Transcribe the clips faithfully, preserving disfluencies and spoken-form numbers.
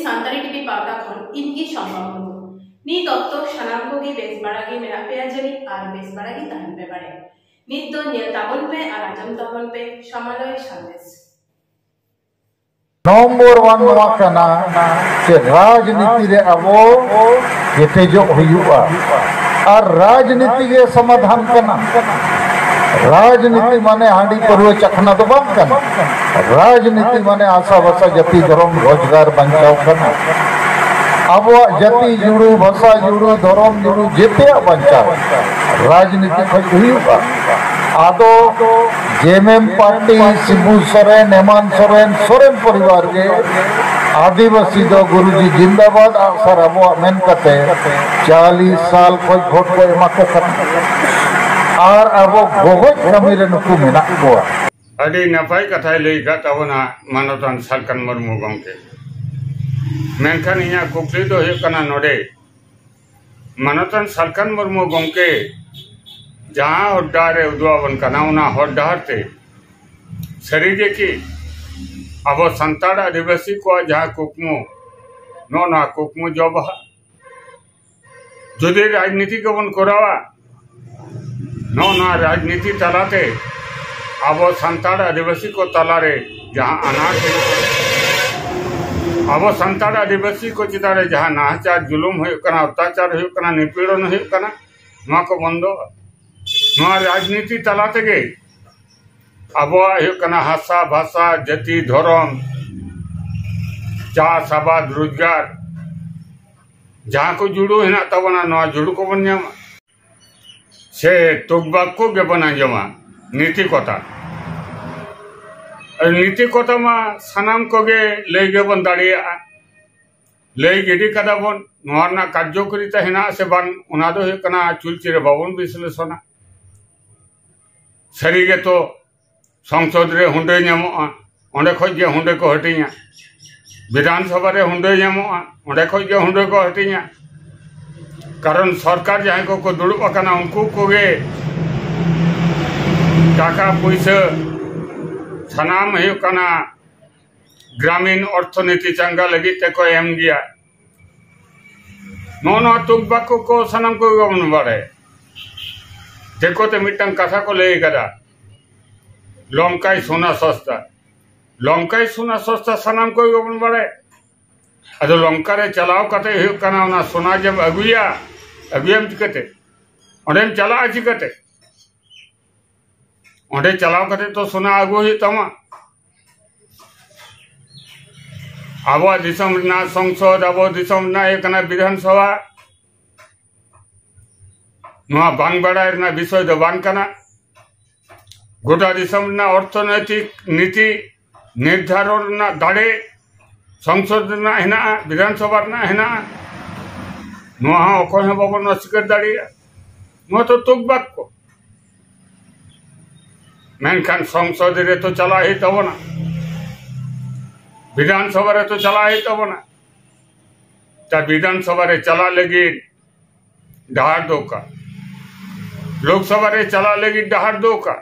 Santali TV ᱯᱟᱣᱴᱟ ᱠᱷᱚᱱ ᱤᱧ ᱜᱮ ᱥᱚᱢᱵᱟ ᱢᱩᱨᱢᱩ᱾ ᱱᱤᱛ ᱚᱠᱛᱚ ᱥᱟᱱᱟᱢ ᱠᱚᱜᱮ ᱵᱮᱥ ᱵᱟᱲᱟ ᱜᱮ ᱢᱮᱱᱟᱜ ᱯᱮᱭᱟ ᱡᱟᱹᱱᱤᱡ ᱟᱨ ᱵᱮᱥ ᱵᱟᱲᱟ ᱜᱮ ᱛᱟᱦᱮᱱ ᱯᱮ ᱵᱟᱲᱮ᱾ ᱱᱤᱛ ᱫᱚ ᱧᱮᱞ ᱛᱟᱵᱚᱱ ᱯᱮ ᱟᱨ ᱟᱸᱡᱚᱢ ᱛᱟᱵᱚᱱ ᱯᱮ ᱥᱟᱢᱟᱞᱚᱭ ᱥᱟᱸᱫᱮᱥ᱾ ᱱᱚᱢᱵᱚᱨ ᱣᱟᱱ ᱱᱚᱣᱟ ᱠᱟᱱᱟ ᱡᱮ ᱨᱟᱡᱽᱱᱤᱛᱤ ᱨᱮ ᱟᱵᱚ ᱠᱮᱴᱮᱡᱚᱜ ᱦᱩᱭᱩᱜᱼᱟ᱾ ᱟᱨ ᱨᱟᱡᱽᱱᱤᱛᱤ ᱜᱮ ᱥᱚᱢᱟᱫᱷᱟᱱ ᱠᱟᱱᱟ᱾ ᱨᱟᱡᱽᱱᱤᱛᱤ ᱢᱟᱱᱮ ᱦᱟᱺᱰᱤ ᱯᱟᱹᱨᱣᱟᱹ ᱪᱟᱠᱷᱱᱟ ᱫᱚ ᱵᱟᱝ ᱠᱟᱱᱟ᱾ ᱨᱟᱡᱽᱱᱤᱛᱤ ᱢᱟᱱᱮ ᱟᱥᱟ ᱵᱷᱟᱥᱟ ᱡᱟᱹᱛᱤ ᱫᱷᱚᱨᱚᱢ ᱨᱳᱡᱽᱜᱟᱨ ᱵᱟᱧᱪᱟᱣ ᱠᱟᱱᱟ᱾ ᱟᱵᱚᱣᱟᱜ ᱡᱟᱹᱛᱤ ᱡᱩᱲᱩ, ᱵᱷᱟᱥᱟ ᱡᱩᱲᱩ, ᱫᱷᱚᱨᱚᱢ ᱡᱩᱲᱩ, ᱡᱮᱛᱮᱭᱟᱜ ᱵᱟᱧᱪᱟᱣ ᱨᱟᱡᱽᱱᱤᱛᱤ ᱠᱷᱚᱱ ᱦᱩᱭᱩᱜᱼᱟ᱾ ᱟᱫᱚ ᱡᱮᱢᱮᱢ ᱯᱟᱨᱴᱤ, ᱥᱤᱵᱩ ᱥᱚᱨᱮᱱ, ᱮᱢᱟᱱ ᱥᱚᱨᱮᱱ, ᱥᱚᱨᱮᱱ ᱯᱚᱨᱤᱵᱟᱨ ᱜᱮ ᱟᱹᱫᱤᱵᱟᱹᱥᱤ ᱫᱚ ᱜᱩᱨᱩᱡᱤ ᱡᱤᱱᱫᱟᱵᱟᱫ, ᱟᱜ ᱥᱟᱨ ᱟᱵᱚᱣᱟᱜ ᱢᱮᱱ ᱠᱟᱛᱮ ᱪᱟᱞᱤᱥ ᱥᱟᱞ ᱠᱷᱚᱱ ᱵᱷᱳᱴ ᱠᱚ ᱮᱢᱟ ᱠᱚ ᱠᱟᱱᱟ᱾ ᱟᱨ ᱟᱵᱚ ᱜᱚᱜᱚᱡ ᱠᱟᱹᱢᱤ ᱨᱮ ᱱᱩᱠᱩ ᱢᱮᱱᱟᱜ ᱠᱚᱣᱟ᱾ ᱟᱹᱰᱤ ᱱᱟᱯᱟᱭ ᱠᱟᱛᱷᱟᱭ ᱞᱟᱹᱭ ᱟᱠᱟᱫ ᱛᱟᱵᱚᱱᱟ ᱢᱟᱱᱚᱛᱟᱱ ᱥᱟᱞᱠᱷᱟᱱ ᱢᱩᱨᱢᱩ ᱜᱚᱢᱠᱮ᱾ ᱢᱮᱱᱠᱷᱟᱱ ᱤᱧᱟᱹᱜ ᱠᱩᱠᱞᱤ ᱫᱚ ᱦᱩᱭᱩᱜ ᱠᱟᱱᱟ ᱱᱚᱰᱮ, ᱢᱟᱱᱚᱛᱟᱱ ᱥᱟᱞᱠᱷᱟᱱ ᱢᱩᱨᱢᱩ ᱜᱚᱢᱠᱮ ᱡᱟᱦᱟᱸ ᱦᱚᱨ ᱰᱟᱦᱟᱨ ᱮ ᱩᱫᱩᱜ ᱟᱵᱚᱱ ᱠᱟᱱᱟ, ᱚᱱᱟ ᱦᱚᱨ ᱰᱟᱦᱟᱨ ᱛᱮ ᱥᱟᱹᱨᱤ ᱜᱮ ᱠᱤ ᱟᱵᱚ ᱥᱟᱱᱛᱟᱲ ᱟᱹᱫᱤᱵᱟᱹᱥᱤ ᱠᱚᱣᱟᱜ ᱡᱟᱦᱟᱸ ᱠᱩᱠᱢᱩ, ᱱᱚᱜᱼᱚ ᱱᱚᱣᱟ ᱠᱩᱠᱢᱩ ᱡᱚ ᱵᱟᱦᱟ? ᱡᱩᱫᱤ ᱨᱟᱡᱽᱱᱤᱛᱤ ᱜᱮᱵᱚᱱ ᱠᱚᱨᱟᱣᱟ, ᱱᱚᱜᱼᱚ ᱱᱚᱣᱟ ᱨᱟᱡᱽᱱᱤᱛᱤ ᱛᱟᱞᱟᱛᱮ ᱟᱵᱚ ᱥᱟᱱᱛᱟᱲ ᱟᱹᱫᱤᱵᱟᱹᱥᱤ ᱠᱚ ᱛᱟᱞᱟᱨᱮ ᱡᱟᱦᱟᱸ ᱟᱱᱟᱴ ᱦᱮᱱᱟᱜᱼᱟ, ᱟᱵᱚ ᱥᱟᱱᱛᱟᱲ ᱟᱹᱫᱤᱵᱟᱹᱥᱤ ᱠᱚ ᱪᱮᱛᱟᱱ ᱨᱮ ᱡᱟᱦᱟᱸ ᱱᱟᱦᱟᱪᱟᱨ ᱡᱩᱞᱩᱢ ᱦᱩᱭᱩᱜ ᱠᱟᱱᱟ, ᱚᱛᱛᱟᱪᱟᱨ ᱦᱩᱭᱩᱜ ᱠᱟᱱᱟ, ᱱᱤᱯᱤᱲᱚᱱ ᱦᱩᱭᱩᱜ ᱠᱟᱱᱟ, ᱱᱚᱣᱟ ᱠᱚ ᱵᱚᱱᱫᱚᱜᱼᱟ᱾ ᱱᱚᱣᱟ ᱨᱟᱡᱽᱱᱤᱛᱤ ᱛᱟᱞᱟ ᱛᱮᱜᱮ ᱟᱵᱚᱣᱟᱜ ᱦᱩᱭᱩᱜ ᱠᱟᱱᱟ ᱦᱟᱥᱟ, ᱵᱷᱟᱥᱟ, ᱡᱟᱹᱛᱤ, ᱫᱷᱚᱨᱚᱢ, ᱪᱟᱥ, ᱟᱵᱟᱫ, ᱨᱳᱡᱽᱜᱟᱨ, ᱡᱟᱦᱟᱸ ᱠᱚ ᱡᱩᱲᱩ ᱦᱮᱱᱟᱜ ᱛᱟᱵᱚᱱᱟ, ᱱᱚᱣᱟ ᱡᱩᱲᱩ ᱠᱚᱵᱚᱱ ᱧᱟᱢᱟ᱾ ᱥᱮ ᱛᱩᱠᱵᱟᱠ ᱠᱚ ᱜᱮᱵᱚᱱ ᱟᱸᱡᱚᱢᱟ, ᱱᱤᱛᱤ ᱠᱚᱛᱷᱟ᱾ ᱱᱤᱛᱤ ᱠᱚᱛᱷᱟ ᱢᱟ ᱥᱟᱱᱟᱢ ᱠᱚᱜᱮ ᱞᱟᱹᱭ ᱜᱮᱵᱚᱱ ᱫᱟᱲᱮᱭᱟᱜᱼᱟ, ᱞᱟᱹᱭ ᱜᱤᱰᱤ ᱠᱟᱫᱟ ᱵᱚᱱ᱾ ᱱᱚᱣᱟ ᱨᱮᱱᱟᱜ ᱠᱟᱨᱡᱚᱠᱟᱨᱤᱛᱟ ᱦᱮᱱᱟᱜᱼᱟ ᱥᱮ ᱵᱟᱝ, ᱚᱱᱟ ᱫᱚ ᱦᱩᱭᱩᱜ ᱠᱟᱱᱟ ᱪᱩᱞᱪᱤ ᱨᱮ ᱵᱟᱵᱚᱱ ᱵᱤᱥᱞᱮᱥᱚᱱᱟ᱾ ᱥᱟᱹᱨᱤ ᱜᱮᱛᱚ ᱥᱚᱝᱥᱚᱫ ᱨᱮ ᱦᱩᱸᱰᱟᱹ ᱧᱟᱢᱚᱜᱼᱟ, ᱚᱸᱰᱮ ᱠᱷᱚᱡ ᱜᱮ ᱦᱩᱸᱰᱟᱹ ᱠᱚ ᱦᱟᱹᱴᱤᱧᱟ᱾ ᱵᱤᱫᱷᱟᱱ ᱥᱚᱵᱷᱟ ᱨᱮ ᱦᱩᱸᱰᱟᱹ ᱧᱟᱢᱚᱜᱼᱟ, ᱚᱸᱰᱮ ᱠᱷᱚᱡ ᱜᱮ ᱦᱩᱸᱰᱟᱹ ᱠᱚ ᱦᱟᱹᱴᱤᱧᱟ᱾ ᱠᱟᱨᱚᱱ ᱥᱚᱨᱠᱟᱨ ᱡᱟᱦᱟᱸᱭ ᱠᱚᱠᱚ ᱫᱩᱲᱩᱵ ᱟᱠᱟᱱᱟ, ᱩᱱᱠᱩ ᱠᱚᱜᱮ ᱴᱟᱠᱟ ᱯᱩᱭᱥᱟᱹ ᱥᱟᱱᱟᱢ ᱦᱩᱭᱩᱜ ᱠᱟᱱᱟ ᱜᱨᱟᱢᱤᱱ ᱚᱨᱛᱷᱚᱱᱤᱛᱤ ᱪᱟᱸᱜᱟ ᱞᱟᱹᱜᱤᱫ ᱛᱮᱠᱚ ᱮᱢ ᱜᱮᱭᱟ᱾ ᱱᱚᱜᱼᱚ ᱱᱚᱣᱟ ᱛᱩᱠ ᱵᱟᱠᱚ ᱠᱚ ᱥᱟᱱᱟᱢ ᱠᱚᱜᱮ ᱵᱚᱱ ᱵᱟᱲᱟᱭᱟ᱾ ᱫᱤᱠᱩ ᱛᱮ ᱢᱤᱫᱴᱟᱝ ᱠᱟᱛᱷᱟ ᱠᱚ ᱞᱟᱹᱭ ᱠᱟᱫᱟ, "ᱞᱚᱝᱠᱟᱭ ᱥᱳᱱᱟ ᱥᱚᱥᱛᱟ᱾" ᱞᱚᱝᱠᱟᱭ ᱥᱳᱱᱟ ᱥᱚᱥᱛᱟ ᱥᱟᱱᱟᱢ ᱠᱚᱜᱮ ᱵᱚᱱ ᱵᱟᱲᱟᱭᱟ᱾ ᱟᱫᱚ ᱞᱚᱝᱠᱟ ᱨᱮ ᱪᱟᱞᱟᱣ ᱠᱟᱛᱮ ᱦᱩᱭᱩᱜ ᱠᱟᱱᱟ, ᱚᱱᱟ ᱥᱳᱱᱟ ᱡᱮᱢ ᱟᱹᱜᱩᱭᱟ, ᱟᱹᱜᱩᱭᱟᱢ ᱪᱤᱠᱟᱹᱛᱮ? ᱚᱸᱰᱮᱢ ᱪᱟᱞᱟᱜᱼᱟ ᱪᱤᱠᱟᱹᱛᱮ? ᱚᱸᱰᱮ ᱪᱟᱞᱟᱣ ᱠᱟᱛᱮ ᱛᱚ ᱥᱳᱱᱟ ᱟᱹᱜᱩ ᱦᱩᱭᱩᱜ ᱛᱟᱢᱟ᱾ ᱟᱵᱚᱣᱟᱜ ᱫᱤᱥᱚᱢ ᱨᱮᱱᱟᱜ ᱥᱚᱝᱥᱚᱫ, ᱟᱵᱚ ᱫᱤᱥᱚᱢ ᱨᱮᱱᱟᱜ ᱦᱩᱭᱩᱜ ᱠᱟᱱᱟ ᱵᱤᱫᱷᱟᱱ ᱥᱚᱵᱷᱟ, ᱱᱚᱣᱟ ᱵᱟᱝ ᱵᱟᱲᱟᱭ ᱨᱮᱱᱟᱜ ᱵᱤᱥᱚᱭ ᱫᱚ ᱵᱟᱝ ᱠᱟᱱᱟ᱾ ᱜᱚᱴᱟ ᱫᱤᱥᱚᱢ ᱨᱮᱱᱟᱜ ᱚᱨᱛᱷᱚᱱᱳᱭᱛᱤᱠ ᱱᱤᱛᱤ ᱱᱤᱨᱫᱷᱟᱨᱚᱱ ᱨᱮᱱᱟᱜ ᱫᱟᱲᱮ ᱥᱚᱝᱥᱚᱫ ᱨᱮᱱᱟᱜ ᱦᱮᱱᱟᱜᱼᱟ, ᱵᱤᱫᱷᱟᱱ ᱥᱚᱵᱷᱟ ᱨᱮᱱᱟᱜ ᱦᱮᱱᱟᱜᱼᱟ᱾ ᱱᱚᱣᱟ ᱦᱚᱸ ᱚᱠᱚᱭ ᱦᱚᱸ ᱵᱟᱵᱚᱱ ᱚᱥᱤᱠᱟᱹᱨ ᱫᱟᱲᱮᱭᱟᱜᱼᱟ᱾ ᱱᱚᱣᱟ ᱛᱚ ᱛᱩᱠ ᱵᱟᱠᱚ᱾ ᱢᱮᱱᱠᱷᱟᱱ ᱥᱚᱝᱥᱚᱫ ᱨᱮᱛᱚ ᱪᱟᱞᱟᱜ ᱦᱩᱭᱩᱜ ᱛᱟᱵᱚᱱᱟ, ᱵᱤᱫᱷᱟᱱ ᱥᱚᱵᱷᱟ ᱨᱮᱛᱚ ᱪᱟᱞᱟᱜ ᱦᱩᱭᱩᱜ ᱛᱟᱵᱚᱱᱟ᱾ ᱛᱟ ᱵᱤᱫᱷᱟᱱ ᱥᱚᱵᱷᱟ ᱨᱮ ᱪᱟᱞᱟᱜ ᱞᱟᱹᱜᱤᱫ ᱰᱟᱦᱟᱨ ᱫᱚ ᱚᱠᱟ? ᱞᱳᱠ ᱥᱚᱵᱷᱟ ᱨᱮ ᱪᱟᱞᱟᱜ ᱞᱟᱹᱜᱤᱫ ᱰᱟᱦᱟᱨ ᱫᱚ ᱚᱠᱟ?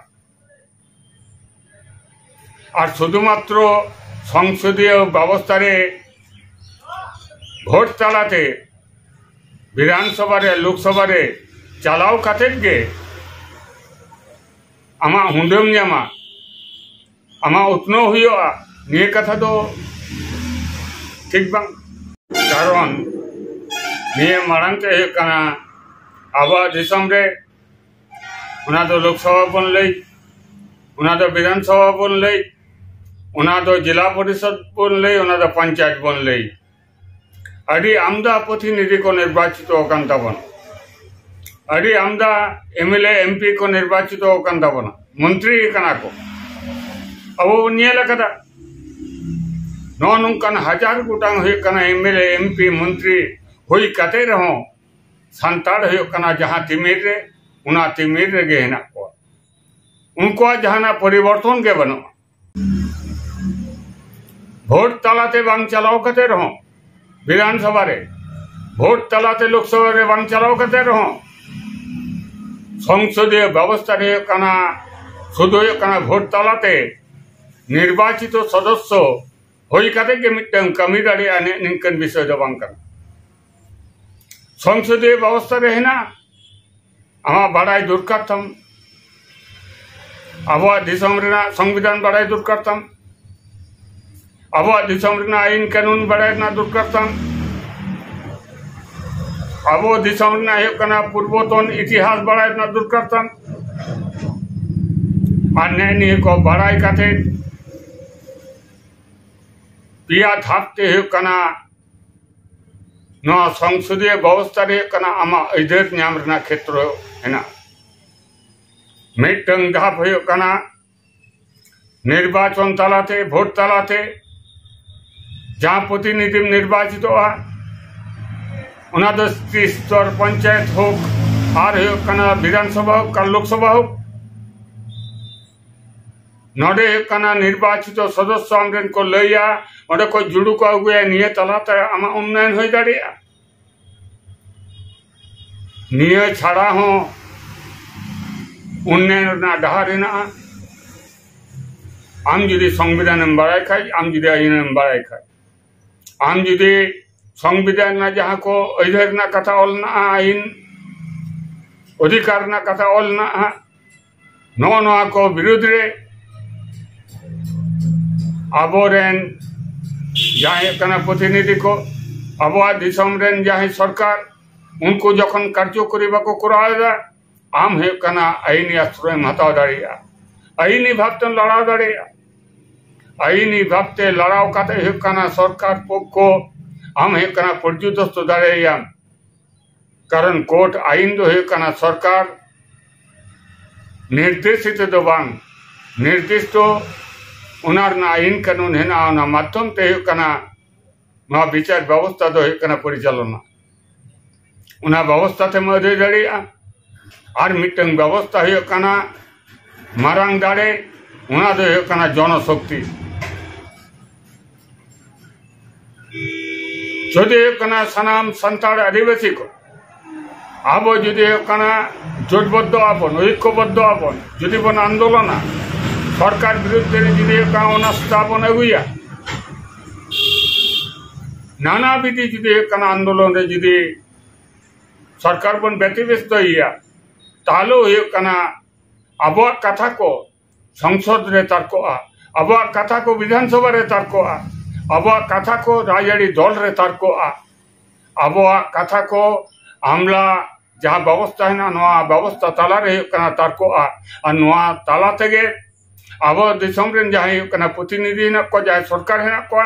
ᱟᱨ ᱥᱩᱫᱷᱩ ᱢᱟᱛᱨᱚ ᱥᱚᱝᱥᱚᱫᱤᱭᱚ ᱵᱮᱵᱚᱥᱛᱷᱟ ᱨᱮ ᱵᱷᱳᱴ ᱛᱟᱞᱟᱛᱮ ᱵᱤᱫᱷᱟᱱ ᱥᱚᱵᱷᱟ ᱨᱮ, ᱞᱳᱠ ᱥᱚᱵᱷᱟ ᱨᱮ ᱪᱟᱞᱟᱣ ᱠᱟᱛᱮᱫ ᱜᱮ ᱟᱢᱟᱜ ᱦᱩᱰᱟᱹᱢ ᱧᱟᱢᱟ, ᱟᱢᱟᱜ ᱩᱛᱱᱟᱹᱣ ᱦᱩᱭᱩᱜᱼᱟ, ᱱᱤᱭᱟᱹ ᱠᱟᱛᱷᱟ ᱫᱚ ᱴᱷᱤᱠ ᱵᱟᱝ᱾ ᱠᱟᱨᱚᱱ ᱱᱤᱭᱟᱹ ᱢᱟᱲᱟᱝ ᱛᱮ ᱦᱩᱭᱩᱜ ᱠᱟᱱᱟ ᱟᱵᱚᱣᱟᱜ ᱫᱤᱥᱚᱢ ᱨᱮ, ᱚᱱᱟ ᱫᱚ ᱞᱳᱠ ᱥᱚᱵᱷᱟ ᱵᱚᱱ ᱞᱟᱹᱭ, ᱚᱱᱟ ᱫᱚ ᱵᱤᱫᱷᱟᱱ ᱥᱚᱵᱷᱟ ᱵᱚᱱ ᱞᱟᱹᱭ, ᱚᱱᱟ ᱫᱚ ᱡᱮᱞᱟ ᱯᱚᱨᱤᱥᱚᱫ ᱵᱚᱱ ᱞᱟᱹᱭ, ᱚᱱᱟ ᱫᱚ ᱯᱚᱧᱪᱟᱭᱮᱛ ᱵᱚᱱ ᱞᱟᱹᱭ᱾ ᱟᱹᱰᱤ ᱟᱢᱫᱟ ᱯᱨᱚᱛᱤᱱᱤᱫᱷᱤ ᱠᱚ ᱱᱤᱨᱵᱟᱪᱤᱛᱚ ᱟᱠᱟᱱ ᱛᱟᱵᱚᱱᱟ, ᱟᱹᱰᱤ ᱟᱢᱫᱟ M L A, M P ᱠᱚ ᱱᱤᱨᱵᱟᱪᱤᱛᱚ ᱟᱠᱟᱱ ᱛᱟᱵᱚᱱᱟ, ᱢᱚᱱᱛᱨᱤ ᱠᱟᱱᱟ ᱠᱚ᱾ ᱟᱵᱚ ᱵᱚᱱ ᱧᱮᱞ ᱟᱠᱟᱫᱟ᱾ ᱱᱚᱜᱼᱚ ᱱᱚᱝᱠᱟᱱ ᱦᱟᱡᱟᱨ ᱜᱚᱴᱟᱝ ᱦᱩᱭᱩᱜ ᱠᱟᱱᱟ M L A, M P, ᱢᱚᱱᱛᱨᱤ ᱦᱩᱭ ᱠᱟᱛᱮ ᱨᱮᱦᱚᱸ ᱥᱟᱱᱛᱟᱲ ᱦᱩᱭᱩᱜ ᱠᱟᱱᱟ ᱡᱟᱦᱟᱸ ᱛᱤᱢᱤᱨ ᱨᱮ, ᱚᱱᱟ ᱛᱤᱢᱤᱨ ᱨᱮᱜᱮ ᱦᱮᱱᱟᱜ ᱠᱚᱣᱟ᱾ ᱩᱱᱠᱩᱣᱟᱜ ᱡᱟᱦᱟᱱᱟᱜ ᱯᱚᱨᱤᱵᱚᱨᱛᱚᱱ ᱜᱮ ᱵᱟᱹᱱᱩᱜᱼᱟ᱾ ᱵᱷᱳᱴ ᱛᱟᱞᱟᱛᱮ ᱵᱟᱝ ᱪᱟᱞᱟᱣ ᱠᱟᱛᱮ ᱨᱮᱦᱚᱸ, ᱵᱤᱫᱷᱟᱱ ᱥᱚᱵᱷᱟ ᱨᱮ ᱵᱷᱳᱴ ᱛᱟᱞᱟᱛᱮ ᱞᱳᱠ ᱥᱚᱵᱷᱟ ᱨᱮ ᱵᱟᱝ ᱪᱟᱞᱟᱣ ᱠᱟᱛᱮ ᱨᱮᱦᱚᱸ, ᱥᱚᱝᱥᱚᱫᱤᱭᱚ ᱵᱮᱵᱚᱥᱛᱷᱟ ᱨᱮ ᱦᱩᱭᱩᱜ ᱠᱟᱱᱟ, ᱥᱩᱫᱷᱩ ᱦᱩᱭᱩᱜ ᱠᱟᱱᱟ ᱵᱷᱳᱴ ᱛᱟᱞᱟᱛᱮ ᱱᱤᱨᱵᱟᱪᱤᱛᱚ ᱥᱚᱫᱚᱥᱥᱚ ᱦᱩᱭ ᱠᱟᱛᱮ ᱜᱮ ᱢᱤᱫᱴᱟᱝ ᱠᱟᱹᱢᱤ ᱫᱟᱲᱮᱭᱟᱜᱼᱟ, ᱱᱤ-, ᱱᱤᱝᱠᱟᱹᱱ ᱵᱤᱥᱚᱭ ᱫᱚ ᱵᱟᱝ ᱠᱟᱱᱟ᱾ ᱥᱚᱝᱥᱚᱫᱤᱭᱚ ᱵᱮᱵᱚᱥᱛᱷᱟ ᱨᱮ ᱦᱮᱱᱟᱜᱼᱟ, ᱟᱢᱟᱜ ᱵᱟᱲᱟᱭ ᱫᱚᱨᱠᱟᱨ ᱛᱟᱢ᱾ ᱟᱵᱚᱣᱟᱜ ᱫᱤᱥᱚᱢ ᱨᱮᱱᱟᱜ ᱥᱚᱝᱵᱤᱫᱷᱟᱱ ᱵᱟᱲᱟᱭ ᱫᱚᱨᱠᱟᱨ ᱛᱟᱢ᱾ ᱟᱵᱚᱣᱟᱜ ᱫᱤᱥᱚᱢ ᱨᱮᱱᱟᱜ ᱟᱹᱭᱤᱱ ᱠᱟᱹᱱᱩᱱ ᱵᱟᱲᱟᱭ ᱨᱮᱱᱟᱜ ᱫᱚᱨᱠᱟᱨ ᱛᱟᱢ᱾ ᱟᱵᱚ ᱫᱤᱥᱚᱢ ᱨᱮᱱᱟᱜ ᱦᱩᱭᱩᱜ ᱠᱟᱱᱟ ᱯᱩᱨᱵᱚᱛᱚᱱ ᱤᱛᱤᱦᱟᱥ ᱵᱟᱲᱟᱭ ᱨᱮᱱᱟᱜ ᱫᱚᱨᱠᱟᱨ ᱛᱟᱢ᱾ ᱟᱨ ᱱᱮᱜᱼᱮ ᱱᱤᱭᱟᱹ ᱠᱚ ᱵᱟᱲᱟᱭ ᱠᱟᱛᱮ ᱯᱮᱭᱟ ᱫᱷᱟᱯ ᱛᱮ ᱦᱩᱭᱩᱜ ᱠᱟᱱᱟ ᱱᱚᱣᱟ ᱥᱚᱝᱥᱚᱫᱤᱭᱚ ᱵᱮᱵᱚᱥᱛᱷᱟ ᱨᱮ ᱦᱩᱭᱩᱜ ᱠᱟᱱᱟ ᱟᱢᱟᱜ ᱟᱹᱭᱫᱟᱹᱨ ᱧᱟᱢ ᱨᱮᱱᱟᱜ ᱠᱷᱮᱛᱨᱚ ᱦᱮᱱᱟᱜᱼᱟ᱾ ᱢᱤᱫᱴᱟᱝ ᱫᱷᱟᱯ ᱦᱩᱭᱩᱜ ᱠᱟᱱᱟ ᱱᱤᱨᱵᱟᱪᱚᱱ ᱛᱟᱞᱟᱛᱮ, ᱵᱷᱳᱴ ᱛᱟᱞᱟᱛᱮ ᱡᱟᱦᱟᱸ ᱯᱨᱚᱛᱤᱱᱤᱫᱷᱤᱢ ᱱᱤᱨᱵᱟᱪᱤᱛᱚᱜᱼᱟ, ᱚᱱᱟ ᱫᱚ ᱛᱨᱤᱥ ᱥᱛᱚᱨ ᱯᱚᱧᱪᱟᱭᱮᱛ ᱦᱳᱠ, ᱟᱨ ᱦᱩᱭᱩᱜ ᱠᱟᱱᱟ ᱵᱤᱫᱷᱟᱱ ᱥᱚᱵᱷᱟ ᱦᱳᱠ ᱟᱨ ᱞᱳᱠᱥᱚᱵᱷᱟ ᱦᱳᱠ, ᱱᱚᱰᱮ ᱦᱩᱭᱩᱜ ᱠᱟᱱᱟ ᱱᱤᱨᱵᱟᱪᱤᱛᱚ ᱥᱚᱫᱚᱥᱥᱚ ᱟᱢᱨᱮᱱ ᱠᱚ ᱞᱟᱹᱭᱟ, ᱚᱸᱰᱮ ᱠᱷᱚᱱ ᱡᱩᱲᱩ ᱠᱚ ᱟᱹᱜᱩᱭᱟ, ᱱᱤᱭᱟᱹ ᱛᱟᱞᱟᱛᱮ ᱟᱢᱟᱜ ᱩᱱᱱᱚᱭᱚᱱ ᱦᱩᱭ ᱫᱟᱲᱮᱭᱟᱜᱼᱟ᱾ ᱱᱤᱭᱟᱹ ᱪᱷᱟᱲᱟ ᱦᱚᱸ ᱩᱱᱱᱚᱭᱚᱱ ᱨᱮᱱᱟᱜ ᱰᱟᱦᱟᱨ ᱦᱮᱱᱟᱜᱼᱟ᱾ ᱟᱢ ᱡᱩᱫᱤ ᱥᱚᱝᱵᱤᱫᱷᱟᱱᱮᱢ ᱵᱟᱲᱟᱭ ᱠᱷᱟᱡ, ᱟᱢ ᱡᱩᱫᱤ ᱟᱹᱭᱤᱱᱮᱢ ᱵᱟᱲᱟᱭ ᱠᱷᱟᱡ, ᱟᱢ ᱡᱩᱫᱤ ᱥᱚᱝᱵᱤᱫᱷᱟᱱ ᱨᱮᱱᱟᱜ ᱡᱟᱦᱟᱸ ᱠᱚ ᱟᱹᱭᱫᱟᱹᱨ ᱨᱮᱱᱟᱜ ᱠᱟᱛᱷᱟ ᱚᱞ ᱢᱮᱱᱟᱜᱼᱟ, ᱟᱹᱭᱤᱱ ᱚᱫᱷᱤᱠᱟᱨ ᱨᱮᱱᱟᱜ ᱠᱟᱛᱷᱟ ᱚᱞ ᱢᱮᱱᱟᱜᱼᱟ, ᱱᱚᱜᱼᱚ ᱱᱚᱣᱟ ᱠᱚ ᱵᱤᱨᱩᱫᱽ ᱨᱮ ᱟᱵᱚᱨᱮᱱ ᱡᱟᱦᱟᱸᱭ ᱦᱩᱭᱩᱜ ᱠᱟᱱᱟ ᱯᱨᱚᱛᱤᱱᱤᱫᱷᱤ ᱠᱚ, ᱟᱵᱚᱣᱟᱜ ᱫᱤᱥᱚᱢ ᱨᱮᱱ ᱡᱟᱦᱟᱸᱭ ᱥᱚᱨᱠᱟᱨ, ᱩᱱᱠᱩ ᱡᱚᱠᱷᱚᱱ ᱠᱟᱨᱡᱚᱠᱚᱨᱤ ᱵᱟᱠᱚ ᱠᱚᱨᱟᱣ ᱮᱫᱟ, ᱟᱢ ᱦᱩᱭᱩᱜ ᱠᱟᱱᱟ ᱟᱹᱭᱤᱱᱤ ᱟᱥᱨᱚᱭᱮᱢ ᱦᱟᱛᱟᱣ ᱫᱟᱲᱮᱭᱟᱜᱼᱟ, ᱟᱹᱭᱤᱱᱤ ᱵᱷᱟᱵᱽᱛᱮᱢ ᱞᱟᱲᱟᱣ ᱫᱟᱲᱮᱭᱟᱜᱼᱟ᱾ ᱟᱹᱭᱤᱱᱤ ᱵᱷᱟᱵᱽᱛᱮ ᱞᱟᱲᱟᱣ ᱠᱟᱛᱮ ᱦᱩᱭᱩᱜ ᱠᱟᱱᱟ ᱥᱚᱨᱠᱟᱨ ᱯᱚᱠᱠᱷᱚ ᱟᱢ ᱦᱩᱭᱩᱜ ᱠᱟᱱᱟ ᱯᱚᱨᱡᱩᱫᱚᱥᱛᱚ ᱫᱟᱲᱮᱭᱟᱭᱟᱢ᱾ ᱠᱟᱨᱚᱱ ᱠᱳᱨᱴ ᱟᱹᱭᱤᱱ ᱫᱚ ᱦᱩᱭᱩᱜ ᱠᱟᱱᱟ ᱥᱚᱨᱠᱟᱨ ᱱᱤᱨᱫᱮᱥᱤᱛ ᱫᱚ ᱵᱟᱝ, ᱱᱤᱨᱫᱤᱥᱴᱚ ᱚᱱᱟ ᱨᱮᱱᱟᱜ ᱟᱹᱭᱤᱱ ᱠᱟᱹᱱᱩᱱ ᱦᱮᱱᱟᱜᱼᱟ, ᱚᱱᱟ ᱢᱟᱫᱽᱫᱷᱚᱢ ᱛᱮ ᱦᱩᱭᱩᱜ ᱠᱟᱱᱟ ᱱᱚᱣᱟ ᱵᱤᱪᱟᱨ ᱵᱮᱵᱚᱥᱛᱷᱟ ᱫᱚ ᱦᱩᱭᱩᱜ ᱠᱟᱱᱟ ᱯᱚᱨᱤᱪᱟᱞᱚᱱᱟ᱾ ᱚᱱᱟ ᱵᱮᱵᱚᱥᱛᱷᱟ ᱛᱮᱢ ᱟᱹᱫᱟᱹᱭ ᱫᱟᱲᱮᱭᱟᱜᱼᱟ᱾ ᱟᱨ ᱢᱤᱫᱴᱟᱝ ᱵᱮᱵᱚᱥᱛᱷᱟ ᱦᱩᱭᱩᱜ ᱠᱟᱱᱟ ᱢᱟᱨᱟᱝ ᱫᱟᱲᱮ, ᱚᱱᱟ ᱫᱚ ᱦᱩᱭᱩᱜ ᱠᱟᱱᱟ ᱡᱚᱱᱚᱥᱚᱠᱛᱤ᱾ ᱡᱩᱫᱤ ᱦᱩᱭᱩᱜ ᱠᱟᱱᱟ ᱥᱟᱱᱟᱢ ᱥᱟᱱᱛᱟᱲ ᱟᱹᱫᱤᱵᱟᱹᱥᱤ ᱠᱚ, ᱟᱵᱚ ᱡᱩᱫᱤ ᱦᱩᱭᱩᱜ ᱠᱟᱱᱟ ᱡᱳᱴᱵᱚᱫᱽᱫᱷᱚ ᱟᱵᱚᱱ, ᱳᱭᱠᱚᱵᱚᱫᱽᱫᱷᱚ ᱟᱵᱚᱱ, ᱡᱩᱫᱤ ᱵᱚᱱ ᱟᱱᱫᱳᱞᱚᱱᱟ, ᱥᱚᱨᱠᱟᱨ ᱵᱤᱨᱩᱫᱽ ᱨᱮ ᱡᱩᱫᱤ ᱦᱩᱭᱩᱜ ᱠᱟᱱᱟ ᱚᱱᱟ ᱥᱛᱷᱟ ᱵᱚᱱ ᱟᱹᱜᱩᱭᱟ, ᱱᱟᱱᱟ ᱵᱤᱫᱷᱤ ᱡᱩᱫᱤ ᱦᱩᱭᱩᱜ ᱠᱟᱱᱟ ᱟᱱᱫᱳᱞᱚᱱ ᱨᱮ ᱡᱩᱫᱤ ᱥᱚᱨᱠᱟᱨ ᱵᱚᱱ ᱵᱮᱛᱤᱵᱮᱥᱛᱚᱭᱮᱭᱟ, ᱛᱟᱦᱞᱮ ᱦᱩᱭᱩᱜ ᱠᱟᱱᱟ ᱟᱵᱚᱣᱟᱜ ᱠᱟᱛᱷᱟ ᱠᱚ ᱥᱚᱝᱥᱚᱫ ᱨᱮ ᱛᱟᱨᱠᱚᱜᱼᱟ, ᱟᱵᱚᱣᱟᱜ ᱠᱟᱛᱷᱟ ᱠᱚ ᱵᱤᱫᱷᱟᱱ ᱥᱚᱵᱷᱟ ᱨᱮ ᱛᱟᱨᱠᱚᱜᱼᱟ, ᱟᱵᱚᱣᱟᱜ ᱠᱟᱛᱷᱟ ᱠᱚ ᱨᱟᱡᱽᱟᱹᱨᱤ ᱫᱚᱞ ᱨᱮ ᱛᱟᱨᱠᱚᱜᱼᱟ, ᱟᱵᱚᱣᱟᱜ ᱠᱟᱛᱷᱟ ᱠᱚ ᱟᱢᱞᱟ ᱡᱟᱦᱟᱸ ᱵᱮᱵᱚᱥᱛᱷᱟ ᱦᱮᱱᱟᱜᱼᱟ, ᱱᱚᱣᱟ ᱵᱮᱵᱚᱥᱛᱷᱟ ᱛᱟᱞᱟ ᱨᱮ ᱦᱩᱭᱩᱜ ᱠᱟᱱᱟ ᱛᱟᱨᱠᱚᱜᱼᱟ᱾ ᱟᱨ ᱱᱚᱣᱟ ᱛᱟᱞᱟ ᱛᱮᱜᱮ ᱟᱵᱚ ᱫᱤᱥᱚᱢ ᱨᱮᱱ ᱡᱟᱦᱟᱸᱭ ᱦᱩᱭᱩᱜ ᱠᱟᱱᱟ ᱯᱨᱚᱛᱤᱱᱤᱫᱷᱤ ᱦᱮᱱᱟᱜ ᱠᱚᱣᱟ, ᱡᱟᱦᱟᱸᱭ ᱥᱚᱨᱠᱟᱨ ᱦᱮᱱᱟᱜ ᱠᱚᱣᱟ,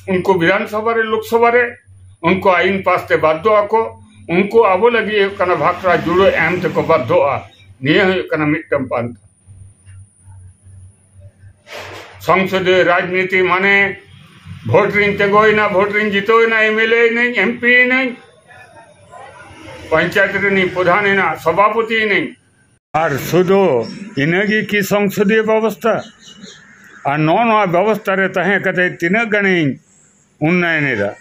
ᱩᱱᱠᱩ ᱵᱤᱫᱷᱟᱱ ᱥᱚᱵᱷᱟ ᱨᱮ, ᱞᱳᱠ ᱥᱚᱵᱷᱟ ᱨᱮ, ᱩᱱᱠᱩ ᱟᱭᱤᱱ ᱯᱟᱥ ᱛᱮ ᱵᱟᱫᱽᱫᱷᱚ ᱟᱠᱚ, ᱩᱱᱠᱩ ᱟᱵᱚ ᱞᱟᱹᱜᱤᱫ ᱦᱩᱭᱩᱜ ᱠᱟᱱᱟ ᱵᱷᱟᱠᱨᱟ ᱡᱩᱲᱟᱹ ᱮᱢ ᱛᱮᱠᱚ ᱵᱟᱫᱽᱫᱷᱚᱜᱼᱟ᱾ ᱱᱤᱭᱟᱹ ᱦᱩᱭᱩᱜ ᱠᱟᱱᱟ ᱢᱤᱫᱴᱟᱝ ᱯᱟᱱᱛᱷᱟ᱾ ᱥᱚᱝᱥᱚᱫᱤᱭᱚ ᱨᱟᱡᱽᱱᱤᱛᱤ ᱢᱟᱱᱮ ᱵᱷᱳᱴ ᱨᱤᱧ ᱛᱤᱸᱜᱩᱭᱮᱱᱟ, ᱵᱷᱳᱴ ᱨᱤᱧ ᱡᱤᱛᱟᱹᱣᱮᱱᱟ, ᱮᱢ ᱮᱞ ᱮ ᱮᱱᱟᱹᱧ, ᱮᱢ ᱯᱤ ᱮᱱᱟᱹᱧ, ᱯᱚᱧᱪᱟᱭᱮᱛ ᱨᱤᱱᱤᱧ ᱯᱨᱚᱫᱷᱟᱱ ᱮᱱᱟ, ᱥᱚᱵᱷᱟᱯᱚᱛᱤ ᱮᱱᱟᱹᱧ᱾ ᱟᱨ ᱥᱩᱫᱷᱩ ᱤᱱᱟᱹᱜᱮ ᱠᱤ ᱥᱚᱝᱥᱚᱫᱤᱭᱚ ᱵᱮᱵᱚᱥᱛᱷᱟ? ᱟᱨ ᱱᱚᱜᱼᱚ ᱱᱚᱣᱟ ᱵᱮᱵᱚᱥᱛᱷᱟ ᱨᱮ ᱛᱟᱦᱮᱸ ᱠᱟᱛᱮ ᱛᱤᱱᱟᱹᱜ ᱜᱟᱱᱤᱧ ᱩᱱᱱᱚᱭᱚᱱ ᱮᱫᱟ?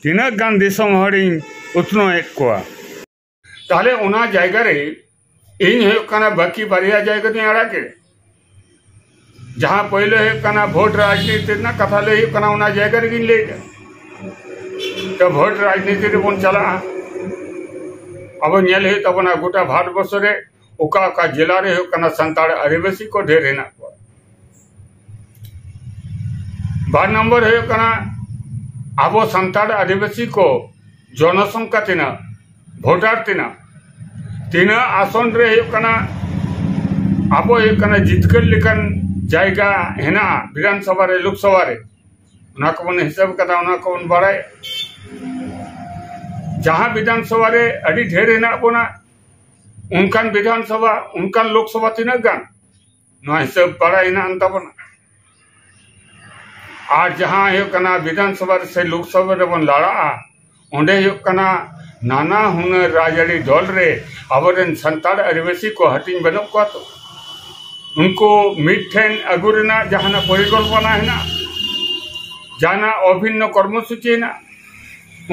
ᱛᱤᱱᱟᱹᱜ ᱜᱟᱱ ᱫᱤᱥᱚᱢ ᱦᱚᱲᱤᱧ ᱩᱛᱱᱟᱹᱣᱮᱫ ᱠᱚᱣᱟ? ᱛᱟᱦᱞᱮ ᱚᱱᱟ ᱡᱟᱭᱜᱟ ᱨᱮ ᱤᱧ ᱦᱩᱭᱩᱜ ᱠᱟᱱᱟ ᱵᱟᱹᱠᱤ ᱵᱟᱨᱭᱟ ᱡᱟᱭᱜᱟ ᱫᱚᱧ ᱟᱲᱟᱜ ᱠᱮᱫ᱾ ᱡᱟᱦᱟᱸ ᱯᱳᱭᱞᱳ ᱦᱩᱭᱩᱜ ᱠᱟᱱᱟ ᱵᱷᱳᱴ ᱨᱟᱡᱽᱱᱤᱛᱤ ᱨᱮᱱᱟᱜ ᱠᱟᱛᱷᱟ ᱞᱟᱹᱭ ᱦᱩᱭᱩᱜ ᱠᱟᱱᱟ, ᱚᱱᱟ ᱡᱟᱭᱜᱟ ᱨᱮᱜᱤᱧ ᱞᱟᱹᱭ ᱮᱫᱟ᱾ ᱛᱚ ᱵᱷᱳᱴ ᱨᱟᱡᱽᱱᱤᱛᱤ ᱨᱮᱵᱚᱱ ᱪᱟᱞᱟᱜᱼᱟ, ᱟᱵᱚ ᱧᱮᱞ ᱦᱩᱭᱩᱜ ᱛᱟᱵᱚᱱᱟ ᱜᱚᱴᱟ ᱵᱷᱟᱨᱚᱛ ᱵᱚᱨᱥᱚ ᱨᱮ ᱚᱠᱟ ᱚᱠᱟ ᱡᱮᱞᱟ ᱨᱮ ᱦᱩᱭᱩᱜ ᱠᱟᱱᱟ ᱥᱟᱱᱛᱟᱲ ᱟᱹᱫᱤᱵᱟᱹᱥᱤ ᱠᱚ ᱰᱷᱮᱨ ᱦᱮᱱᱟᱜ ᱠᱚᱣᱟ᱾ ᱵᱟᱨ ᱱᱚᱢᱵᱚᱨ ᱦᱩᱭᱩᱜ ᱠᱟᱱᱟ ᱟᱵᱚ ᱥᱟᱱᱛᱟᱲ ᱟᱹᱫᱤᱵᱟᱹᱥᱤ ᱠᱚ ᱡᱚᱱᱚᱥᱚᱝᱠᱷᱟ ᱛᱤᱱᱟᱹᱜ, ᱵᱷᱳᱴᱟᱨ ᱛᱤᱱᱟᱹᱜ, ᱛᱤᱱᱟᱹᱜ ᱟᱥᱚᱱ ᱨᱮ ᱦᱩᱭᱩᱜ ᱠᱟᱱᱟ ᱟᱵᱚ ᱦᱩᱭᱩᱜ ᱠᱟᱱᱟ ᱡᱤᱛᱠᱟᱹᱨ ᱞᱮᱠᱟᱱ ᱡᱟᱭᱜᱟ ᱦᱮᱱᱟᱜᱼᱟ ᱵᱤᱫᱷᱟᱱ ᱥᱚᱵᱷᱟ ᱨᱮ, ᱞᱳᱠ ᱥᱚᱵᱷᱟ ᱨᱮ, ᱚᱱᱟ ᱠᱚᱵᱚᱱ ᱦᱤᱥᱟᱹᱵ ᱠᱟᱫᱟ, ᱚᱱᱟ ᱠᱚᱵᱚᱱ ᱵᱟᱲᱟᱭᱟ᱾ ᱡᱟᱦᱟᱸ ᱵᱤᱫᱷᱟᱱ ᱥᱚᱵᱷᱟ ᱨᱮ ᱟᱹᱰᱤ ᱰᱷᱮᱨ ᱦᱮᱱᱟᱜ ᱵᱚᱱᱟ, ᱚᱱᱠᱟᱱ ᱵᱤᱫᱷᱟᱱ ᱥᱚᱵᱷᱟ, ᱚᱱᱠᱟᱱ ᱞᱳᱠ ᱥᱚᱵᱷᱟ ᱛᱤᱱᱟᱹᱜ ᱜᱟᱱ, ᱱᱚᱣᱟ ᱦᱤᱥᱟᱹᱵ ᱵᱟᱲᱟᱭ ᱦᱮᱱᱟᱜ ᱛᱟᱵᱚᱱᱟ᱾ ᱟᱨ ᱡᱟᱦᱟᱸ ᱦᱩᱭᱩᱜ ᱠᱟᱱᱟ ᱵᱤᱫᱷᱟᱱ ᱥᱚᱵᱷᱟ ᱨᱮ ᱥᱮ ᱞᱳᱠ ᱥᱚᱵᱷᱟ ᱨᱮᱵᱚᱱ ᱞᱟᱲᱟᱜᱼᱟ, ᱚᱸᱰᱮ ᱦᱩᱭᱩᱜ ᱠᱟᱱᱟ ᱱᱟᱱᱟ ᱦᱩᱱᱟᱹᱨ ᱨᱟᱡᱽᱟᱹᱨᱤ ᱫᱚᱞ ᱨᱮ ᱟᱵᱚᱨᱮᱱ ᱥᱟᱱᱛᱟᱲ ᱟᱹᱫᱤᱵᱟᱹᱥᱤ ᱠᱚ ᱦᱟᱹᱴᱤᱧ ᱵᱟᱹᱱᱩᱜ ᱠᱚᱣᱟ ᱛᱚ᱾ ᱩᱱᱠᱩ ᱢᱤᱫᱴᱷᱮᱱ ᱟᱹᱜᱩ ᱨᱮᱱᱟᱜ ᱡᱟᱦᱟᱱᱟᱜ ᱯᱚᱨᱤᱠᱚᱞᱯᱚᱱᱟ ᱦᱮᱱᱟᱜᱼᱟ, ᱡᱟᱦᱟᱱᱟᱜ ᱚᱵᱷᱤᱱᱱᱚ ᱠᱚᱨᱢᱚᱥᱩᱪᱤ ᱦᱮᱱᱟᱜᱼᱟ,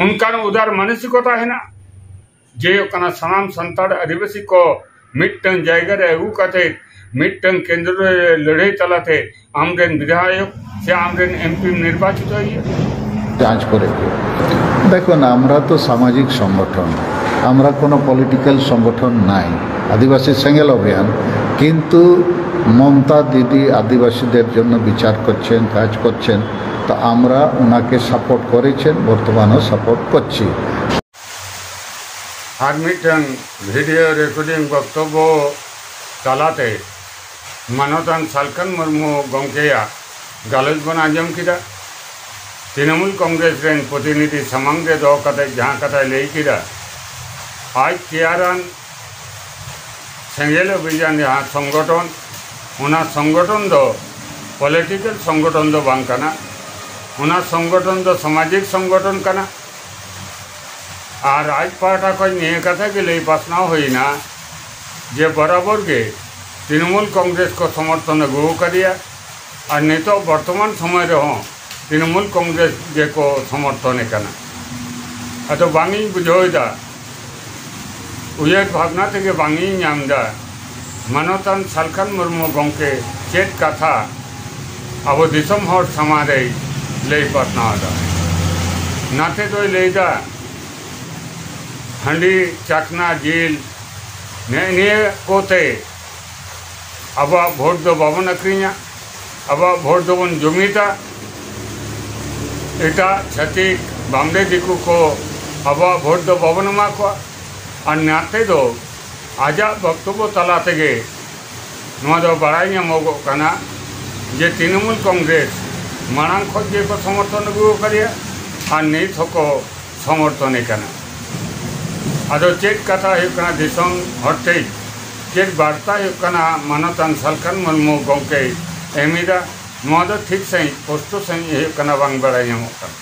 ᱚᱱᱠᱟᱱ ᱩᱫᱟᱨ ᱢᱟᱱᱚᱥᱤᱠᱚᱛᱟ ᱦᱮᱱᱟᱜᱼᱟ᱾ ᱡᱮ ᱦᱩᱭᱩᱜ ᱠᱟᱱᱟ ᱥᱟᱱᱟᱢ ᱥᱟᱱᱛᱟᱲ ᱟᱹᱫᱤᱵᱟᱹᱥᱤ ᱠᱚ ᱢᱤᱫᱴᱟᱝ ᱡᱟᱭᱜᱟ ᱨᱮ ᱟᱹᱜᱩ ᱠᱟᱛᱮ ᱢᱤᱫᱴᱟᱝ ᱠᱮᱱᱫᱨᱚ ᱨᱮ ᱞᱟᱹᱲᱦᱟᱹᱭ ᱛᱟᱞᱟᱛᱮ ᱟᱢᱨᱮᱱ ᱵᱤᱫᱷᱟᱭᱚᱠ ᱥᱮ ᱟᱢᱨᱮᱱ ᱮᱢ ᱯᱤᱢ ᱱᱤᱨᱵᱟᱪᱤᱛᱚᱭᱮᱭᱟ᱾ যাঁচ করে কেউ। দেখুন, আমরা তো সামাজিক সংগঠন, আমরা কোনো পলিটিক্যাল সংগঠন নাই। আদিবাসী সেঙ্গেল অভিযান, কিন্তু মমতা দিদি আদিবাসীদের জন্য বিচার করছেন, কাজ করছেন, তো আমরা ওনাকে সাপোর্ট করেছেন, বর্তমানেও সাপোর্ট করছি। ᱟᱨ ᱢᱤᱫᱴᱟᱝ ᱵᱷᱤᱰᱤᱭᱳ ᱨᱮᱠᱚᱨᱰᱤᱝ ᱵᱚᱠᱛᱚᱵᱵᱚ ᱛᱟᱞᱟᱛᱮ ᱢᱟᱱᱚᱛᱟᱱ ᱥᱟᱞᱠᱷᱟᱱ ᱢᱩᱨᱢᱩ ᱜᱚᱢᱠᱮᱭᱟᱜ ᱜᱟᱞᱚᱪ ᱵᱚᱱ ᱟᱸᱡᱚᱢ ᱠᱮᱫᱟ᱾ ᱛᱨᱤᱱᱚᱢᱩᱞ ᱠᱚᱝᱜᱨᱮᱥ ᱨᱮᱱ ᱯᱨᱚᱛᱤᱱᱤᱫᱷᱤ ᱥᱟᱢᱟᱝ ᱨᱮ ᱫᱚᱦᱚ ᱠᱟᱛᱮ ᱡᱟᱦᱟᱸ ᱠᱟᱛᱷᱟᱭ ᱞᱟᱹᱭ ᱠᱮᱫᱟ, ᱟᱡ ᱛᱮᱭᱟᱨᱟᱱ ᱥᱮᱸᱜᱮᱞ ᱚᱵᱷᱤᱡᱟᱱ ᱡᱟᱦᱟᱸ ᱥᱚᱝᱜᱚᱴᱷᱚᱱ, ᱚᱱᱟ ᱥᱚᱝᱜᱚᱴᱷᱚᱱ ᱫᱚ ᱯᱚᱞᱤᱴᱤᱠᱮᱞ ᱥᱚᱝᱜᱚᱴᱷᱚᱱ ᱫᱚ ᱵᱟᱝ ᱠᱟᱱᱟ᱾ ᱚᱱᱟ ᱥᱚᱝᱜᱚᱴᱷᱚᱱ ᱫᱚ ᱥᱟᱢᱟᱡᱤᱠ ᱥᱚᱝᱜᱚᱴᱷᱚᱱ ᱠᱟᱱᱟ᱾ ᱟᱨ ᱟᱡ ᱯᱟᱦᱴᱟ ᱠᱷᱚᱱ ᱱᱤᱭᱟᱹ ᱠᱟᱛᱷᱟ ᱜᱮ ᱞᱟᱹᱭ ᱯᱟᱥᱱᱟᱣ ᱦᱩᱭᱱᱟ ᱡᱮ ᱵᱚᱨᱟᱵᱚᱨ ᱜᱮ ᱛᱨᱤᱱᱚᱢᱩᱞ ᱠᱚᱝᱜᱨᱮᱥ ᱠᱚ ᱥᱚᱢᱚᱨᱛᱷᱚᱱ ᱟᱹᱜᱩ ᱟᱠᱟᱫᱮᱭᱟ ᱟᱨ ᱱᱤᱛᱚᱜ ᱵᱚᱨᱛᱚᱢᱟᱱ ᱥᱚᱢᱚᱭ ᱨᱮᱦᱚᱸ ᱛᱨᱤᱱᱚᱢᱩᱞ ᱠᱚᱝᱜᱨᱮᱥ ᱜᱮᱠᱚ ᱥᱚᱢᱚᱨᱛᱷᱚᱱᱮ ᱠᱟᱱᱟ᱾ ᱟᱫᱚ ᱵᱟᱝ ᱤᱧ ᱵᱩᱡᱷᱟᱹᱣ ᱮᱫᱟ, ᱩᱭᱦᱟᱹᱨ ᱵᱷᱟᱵᱽᱱᱟ ᱛᱮᱜᱮ ᱵᱟᱝ ᱤᱧ ᱧᱟᱢ ᱮᱫᱟ, ᱢᱟᱱᱚᱛᱟᱱ ᱥᱟᱞᱠᱷᱟᱱ ᱢᱩᱨᱢᱩ ᱜᱚᱢᱠᱮ ᱪᱮᱫ ᱠᱟᱛᱷᱟ ᱟᱵᱚ ᱫᱤᱥᱚᱢ ᱦᱚᱲ ᱥᱟᱢᱟᱝ ᱨᱮᱭ ᱞᱟᱹᱭ ᱯᱟᱥᱱᱟᱣ ᱮᱫᱟ᱾ ᱱᱟᱛᱮ ᱫᱚᱭ ᱞᱟᱹᱭ ᱮᱫᱟ, ᱦᱟᱺᱰᱤ, ᱪᱟᱠᱷᱱᱟ, ᱡᱤᱞ, ᱱᱮᱜᱼᱮ ᱱᱤᱭᱟᱹ ᱠᱚᱛᱮ ᱟᱵᱚᱣᱟᱜ ᱵᱷᱳᱴ ᱫᱚ ᱵᱟᱵᱚᱱ ᱟᱹᱠᱷᱨᱤᱧᱟ, ᱟᱵᱚᱣᱟᱜ ᱵᱷᱳᱴ ᱫᱚᱵᱚᱱ ᱡᱩᱢᱤᱫᱟ᱾ ᱮᱴᱟᱜ ᱪᱷᱟᱹᱛᱤᱠ ᱵᱟᱢᱰᱮ ᱫᱤᱠᱩ ᱠᱚ ᱟᱵᱚᱣᱟᱜ ᱵᱷᱳᱴ ᱫᱚ ᱵᱟᱵᱚᱱ ᱮᱢᱟ ᱠᱚᱣᱟ᱾ ᱟᱨ ᱱᱟᱛᱮ ᱫᱚ ᱟᱡᱟᱜ ᱵᱚᱠᱛᱚᱵᱵᱚ ᱛᱟᱞᱟ ᱛᱮᱜᱮ ᱱᱚᱣᱟ ᱫᱚ ᱵᱟᱲᱟᱭ ᱧᱟᱢᱚᱜᱚᱜ ᱠᱟᱱᱟ ᱡᱮ ᱛᱨᱤᱱᱚᱢᱩᱞ ᱠᱚᱝᱜᱨᱮᱥ ᱢᱟᱲᱟᱝ ᱠᱷᱚᱱ ᱜᱮᱠᱚ ᱥᱚᱢᱚᱨᱛᱷᱚᱱ ᱟᱹᱜᱩ ᱟᱠᱟᱫᱮᱭᱟ ᱟᱨ ᱱᱤᱛ ᱦᱚᱸᱠᱚ ᱥᱚᱢᱚᱨᱛᱷᱚᱱᱮ ᱠᱟᱱᱟ᱾ ᱟᱫᱚ ᱪᱮᱫ ᱠᱟᱛᱷᱟ ᱦᱩᱭᱩᱜ ᱠᱟᱱᱟ ᱫᱤᱥᱚᱢ ᱦᱚᱲ ᱴᱷᱮᱱ, ᱪᱮᱫ ᱵᱟᱨᱛᱟ ᱦᱩᱭᱩᱜ ᱠᱟᱱᱟ ᱢᱟᱱᱚᱛᱟᱱ ᱥᱟᱞᱠᱷᱟᱱ ᱢᱩᱨᱢᱩ ᱜᱚᱢᱠᱮᱭ ᱮᱢ ᱮᱫᱟ, ᱱᱚᱣᱟ ᱫᱚ ᱴᱷᱤᱠ ᱥᱟᱺᱦᱤᱡ ᱯᱳᱥᱴᱚ ᱥᱟᱺᱦᱤᱡ ᱦᱩᱭᱩᱜ ᱠᱟᱱᱟ ᱵᱟᱝ ᱵᱟᱲᱟᱭ ᱧᱟᱢᱚᱜ ᱠᱟᱱᱟ᱾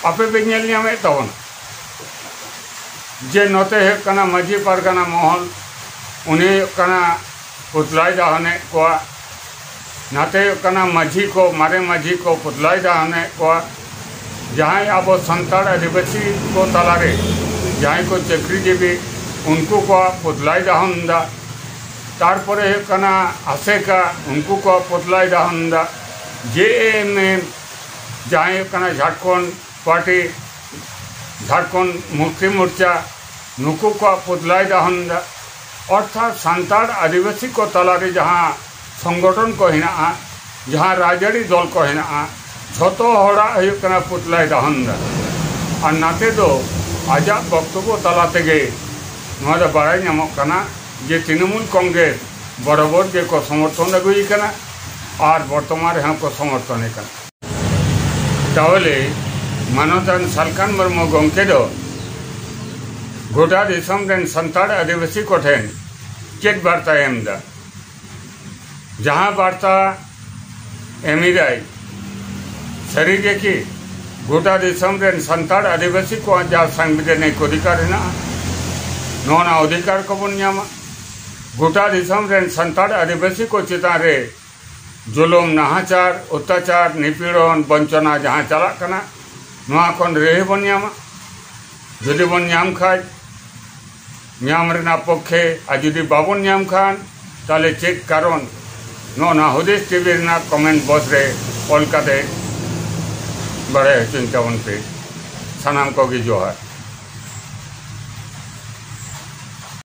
ᱟᱯᱮ ᱯᱮ ᱧᱮᱞ ᱧᱟᱢᱮᱫ ᱛᱟᱵᱚᱱᱟ ᱡᱮ ᱱᱚᱛᱮ ᱦᱩᱭᱩᱜ ᱠᱟᱱᱟ ᱢᱟᱹᱡᱷᱤ ᱯᱟᱨᱜᱟᱱᱟ ᱢᱚᱦᱚᱞ, ᱩᱱᱤ ᱦᱩᱭᱩᱜ ᱠᱟᱱᱟ ᱯᱩᱛᱞᱟᱭ ᱫᱟᱦᱚᱱᱮᱫ ᱠᱚᱣᱟ᱾ ᱱᱟᱛᱮ ᱦᱩᱭᱩᱜ ᱠᱟᱱᱟ ᱢᱟᱹᱡᱷᱤ ᱠᱚ, ᱢᱟᱨᱮ ᱢᱟᱹᱡᱷᱤ ᱠᱚ ᱯᱩᱛᱞᱟᱭ ᱫᱟᱦᱚᱱᱮᱫ ᱠᱚᱣᱟ᱾ ᱡᱟᱦᱟᱸᱭ ᱟᱵᱚ ᱥᱟᱱᱛᱟᱲ ᱟᱹᱫᱤᱵᱟᱹᱥᱤ ᱠᱚ ᱛᱟᱞᱟᱨᱮ ᱡᱟᱦᱟᱸᱭ ᱠᱚ ᱪᱟᱹᱠᱨᱤᱡᱤᱵᱤ, ᱩᱱᱠᱩ ᱠᱚᱣᱟᱜ ᱯᱩᱛᱞᱟᱭ ᱫᱟᱦᱚᱱ ᱮᱫᱟ᱾ ᱛᱟᱨᱯᱚᱨᱮ ᱦᱩᱭᱩᱜ ᱠᱟᱱᱟ ᱟᱥᱮᱠᱟ, ᱩᱱᱠᱩ ᱠᱚᱣᱟᱜ ᱯᱩᱛᱞᱟᱭ ᱫᱟᱦᱚᱱ ᱮᱫᱟ᱾ ᱡᱮ ᱮᱢ ᱮᱢ ᱡᱟᱦᱟᱸᱭ ᱦᱩᱭᱩᱜ ᱠᱟᱱᱟ ᱡᱷᱟᱲᱠᱷᱚᱸᱰ ᱯᱟᱨᱴᱤ, ᱡᱷᱟᱲᱠᱷᱚᱸᱰ ᱢᱩᱠᱛᱤ ᱢᱳᱨᱪᱟ, ᱱᱩᱠᱩ ᱠᱚᱣᱟᱜ ᱯᱩᱛᱞᱟᱭ ᱫᱟᱦᱚᱱ ᱮᱫᱟ᱾ ᱚᱨᱛᱷᱟᱛ ᱥᱟᱱᱛᱟᱲ ᱟᱹᱫᱤᱵᱟᱹᱥᱤ ᱠᱚ ᱛᱟᱞᱟᱨᱮ ᱡᱟᱦᱟᱸ ᱥᱚᱝᱜᱚᱴᱷᱚᱱ ᱠᱚ ᱦᱮᱱᱟᱜᱼᱟ, ᱡᱟᱦᱟᱸ ᱨᱟᱡᱽᱟᱹᱨᱤ ᱫᱚᱞ ᱠᱚ ᱦᱮᱱᱟᱜᱼᱟ, ᱡᱷᱚᱛᱚ ᱦᱚᱲᱟᱜ ᱦᱩᱭᱩᱜ ᱠᱟᱱᱟ ᱯᱩᱛᱞᱟᱭ ᱫᱟᱦᱚᱱ ᱮᱫᱟ᱾ ᱟᱨ ᱱᱟᱛᱮ ᱫᱚ ᱟᱡᱟᱜ ᱵᱚᱠᱛᱚᱵᱚ ᱛᱟᱞᱟ ᱛᱮᱜᱮ ᱱᱚᱣᱟ ᱫᱚ ᱵᱟᱲᱟᱭ ᱧᱟᱢᱚᱜ ᱠᱟᱱᱟ ᱡᱮ ᱛᱨᱤᱱᱚᱢᱩᱞ ᱠᱚᱝᱜᱨᱮᱥ ᱵᱚᱨᱟᱵᱚᱨ ᱜᱮᱠᱚ ᱥᱚᱢᱚᱨᱛᱷᱚᱱ ᱟᱹᱜᱩᱭᱮ ᱠᱟᱱᱟ ᱟᱨ ᱵᱚᱨᱛᱚᱢᱟᱱ ᱨᱮᱦᱚᱸ ᱠᱚ ᱥᱚᱢᱚᱨᱛᱷᱚᱱᱮ ᱠᱟᱱᱟ᱾ ᱛᱟᱦᱚᱞᱮ ᱢᱟᱱᱚᱛᱟᱱ ᱥᱟᱞᱠᱷᱟᱱ ᱢᱩᱨᱢᱩ ᱜᱚᱢᱠᱮ ᱫᱚ ᱜᱚᱴᱟ ᱫᱤᱥᱚᱢ ᱨᱮᱱ ᱥᱟᱱᱛᱟᱲ ᱟᱹᱫᱤᱵᱟᱹᱥᱤ ᱠᱚᱴᱷᱮᱱ ᱪᱮᱫ ᱵᱟᱨᱛᱟᱭ ᱮᱢ ᱮᱫᱟ? ᱡᱟᱦᱟᱸ ᱵᱟᱨᱛᱟ ᱮᱢ ᱮᱫᱟᱭ, ᱥᱟᱹᱨᱤ ᱜᱮ ᱠᱤ ᱜᱚᱴᱟ ᱫᱤᱥᱚᱢ ᱨᱮᱱ ᱥᱟᱱᱛᱟᱲ ᱟᱹᱫᱤᱵᱟᱹᱥᱤ ᱠᱚᱣᱟᱜ ᱡᱟᱦᱟᱸ ᱥᱟᱝᱵᱤᱫᱷᱟᱱᱤᱠ ᱚᱫᱷᱤᱠᱟᱨ ᱦᱮᱱᱟᱜᱼᱟ, ᱱᱚᱣᱟ ᱚᱫᱷᱤᱠᱟᱨ ᱠᱚᱵᱚᱱ ᱧᱟᱢᱟ? ᱜᱚᱴᱟ ᱫᱤᱥᱚᱢ ᱨᱮᱱ ᱥᱟᱱᱛᱟᱲ ᱟᱹᱫᱤᱵᱟᱹᱥᱤ ᱠᱚ ᱪᱮᱛᱟᱱ ᱨᱮ ᱡᱩᱞᱩᱢ, ᱱᱟᱦᱟᱪᱟᱨ, ᱚᱛᱛᱟᱪᱟᱨ, ᱱᱤᱯᱤᱲᱚᱱ, ᱵᱚᱧᱪᱚᱱᱟ ᱡᱟᱦᱟᱸ ᱪᱟᱞᱟᱜ ᱠᱟᱱᱟ, ᱱᱚᱣᱟ ᱠᱷᱚᱱ ᱨᱤᱦᱟᱹᱭ ᱵᱚᱱ ᱧᱟᱢᱟ᱾ ᱡᱩᱫᱤ ᱵᱚᱱ ᱧᱟᱢ ᱠᱷᱟᱡ, ᱧᱟᱢ ᱨᱮᱱᱟᱜ ᱯᱚᱠᱠᱷᱮ, ᱟᱨ ᱡᱩᱫᱤ ᱵᱟᱵᱚᱱ ᱧᱟᱢ ᱠᱷᱟᱱ, ᱛᱟᱦᱞᱮ ᱪᱮᱫ ᱠᱟᱨᱚᱱ? ᱱᱚᱜᱼᱚ ᱱᱟ ᱦᱩᱫᱤᱥ ᱴᱤᱵᱷᱤ ᱨᱮᱱᱟᱜ ᱠᱚᱢᱮᱱᱴ ᱵᱚᱠᱥ ᱨᱮ ᱚᱞ ᱠᱟᱛᱮ ᱵᱟᱲᱟᱭ ᱦᱚᱪᱚᱧ ᱛᱟᱵᱚᱱ ᱯᱮ᱾ ᱥᱟᱱᱟᱢ ᱠᱚᱜᱮ ᱡᱚᱦᱟᱨ᱾